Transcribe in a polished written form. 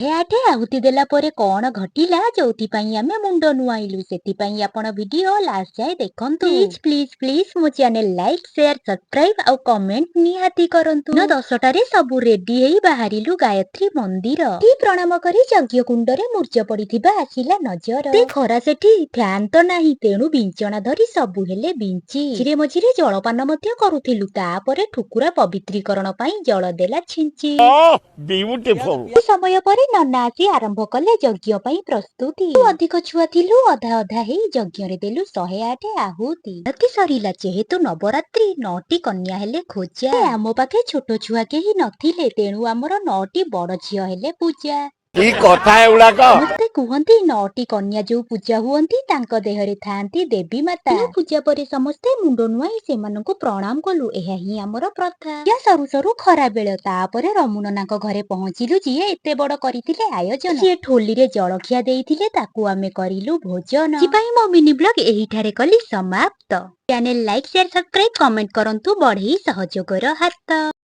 ଆଠେ ଆହୁତି ଦେଲା ପରେ କଣ ଘଟିଲା, ଯୋଉଥିପାଇଁ ଆମେ ମୁଣ୍ଡ ନୁଆଇଲୁ, ସେଥିପାଇଁ ଆପଣ ଭିଡିଓ ଲାଷ୍ଟ ଯାଏ ଦେଖନ୍ତୁ। ପ୍ଲିଜ ପ୍ଲିଜ ପ୍ଲିଜ, ମୋ ଚ୍ୟାନେଲ ଲାଇକ୍, ସେୟାର, ସବସ୍କ୍ରାଇବ ଆଉ କମେଣ୍ଟ ନିହାତି କରନ୍ତୁ। ଦିନ 10ଟାରେ ସବୁ ରେଡି ହେଇ ବାହାରିଲୁ ଗାୟତ୍ରୀ ମନ୍ଦିର। ସେଠି ପ୍ରଣାମ କରି ଯଜ୍ଞ କୁଣ୍ଡରେ ମୁର୍ଜ ପଡିଥିବା ଆସିଲା ନଜର। ଏତେ ଖରା, ସେଠି ଫ୍ୟାନ ତ ନାହିଁ, ତେଣୁ ବିଞ୍ଚଣା ଧରି ସବୁ ହେଲେ ବିଞ୍ଚି। ମଝିରେ ମଝିରେ ଜଳପାନ ମଧ୍ୟ କରୁଥିଲୁ। ତାପରେ ଠୁକୁରା ପବିତ୍ରୀକରଣ ପାଇଁ ଜଳ ଦେଲା ଛିଞ୍ଚି। Beautiful. କିଛି ସମୟ ପରେ ନନା ଆସି ଆରମ୍ଭ କଲେ ଯଜ୍ଞ ପାଇଁ ପ୍ରସ୍ତୁତି। ଅଧିକ ଛୁଆ ଥିଲୁ, ଅଧା ଅଧା ହେଇ ଯଜ୍ଞରେ ଦେଲୁ 108 ଆହୁତି। ଆରତି ସରିଲା। ଯେହେତୁ ନବରାତ୍ରି, ନଅଟି କନ୍ୟା ହେଲେ ଖୋଜା। ଆମ ପାଖେ ଛୋଟ ଛୁଆ କେହି ନଥିଲେ, ତେଣୁ ଆମର ନଅଟି ବଡ ଝିଅ ହେଲେ ପୂଜା। କି କଥା ଏଗୁଡାକ! ସମସ୍ତେ କୁହନ୍ତି, ନଅଟି କନ୍ୟା ଯୋଉ ପୂଜା ହୁଅନ୍ତି, ତାଙ୍କ ଦେହରେ ଥାଆନ୍ତି ଦେବୀ ମାତା। ତେଣୁ ପୂଜା ପରେ ସମସ୍ତେ ମୁଣ୍ଡ ନୁଆଇଁ ସେମାନଙ୍କୁ ପ୍ରଣାମ କଲୁ। ଏହା ହିଁ ଆମର ପ୍ରଥା। ପୂଜା ସରୁ ସରୁ ଖରା ବେଳ। ତାପରେ ରମୁନନାଙ୍କ ଘରେ ପହଞ୍ଚିଲୁ, ଯିଏ ଏତେ ବଡ କରିଥିଲେ ଆୟୋଜନ। ସିଏ ଠୋଲିରେ ଜଳଖିଆ ଦେଇଥିଲେ, ତାକୁ ଆମେ କରିଲୁ ଭୋଜନ। ଆଜି ମୋ ମିନି ବ୍ଲଗ ଏହିଠାରେ କଲି ସମାପ୍ତ। Channel like, share, subscribe, comment କରନ୍ତୁ, ବଢେଇ ସହଯୋଗର ହାତ।